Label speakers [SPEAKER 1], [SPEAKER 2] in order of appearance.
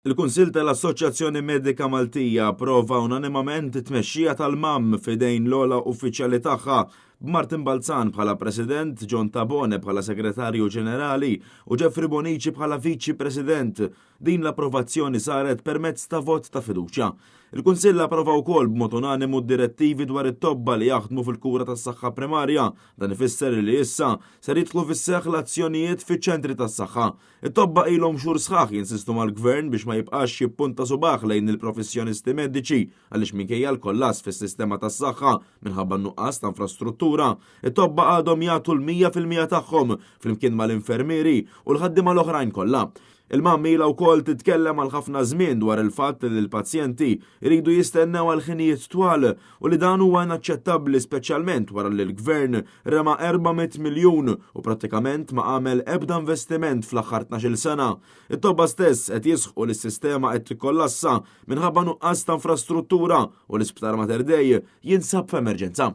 [SPEAKER 1] Il-Kunsill tal-Assoċjazzjoni Medika Maltija approva unanimament it-tmexxija tal-MAM f'idejn l-ogħla uffiċjali tagħha, b'Martin Balzan bħala President, John Tabone bħala Segretarju Ġenerali u Jeffrey Bonici bħala Viċi President. Din l-approvazzjoni saret permezz ta' vot ta' fiduċja. Il-Kunsill approva wkoll b'mod unanimu d-direttivi dwar it-tobba li jaħdmu fil-kura tas-saħħa primarja. Dan ifisser li issa ser jidħlu fis-seħħ l-azzjonijiet fiċ-ċentri tas-saħħa. It-tobba ilhom xhur sħaħ jinsistu mal-Gvern biex ma jibqax jippunta subgħah lejn il-professjonisti mediċi għaliex minkejja l-kollass fis-sistema tas-saħħa minħabba n-nuqqas ta' infrastruttura, it-tobba għadhom jagħtu l-100% tagħhom flimkien mal-infermieri u l-ħaddiema l-oħrajn kollha. Il-MAM ilha wkoll titkellem għal ħafna żmien dwar il-fatt li l-pazjenti jridu jistennew għal ħinijiet twal u li dan huwa inaċċettabbli speċjalment wara li l-Gvern rema 400 miljun u prattikament ma għamel ebda investiment fl-aħħar 12-il sena. It-tobba stess qed jisħqu li s-sistema qed tikkollassa minħabba nuqqas ta' infrastruttura u l-Isptar Mater Dei jinsab f'emerġenza.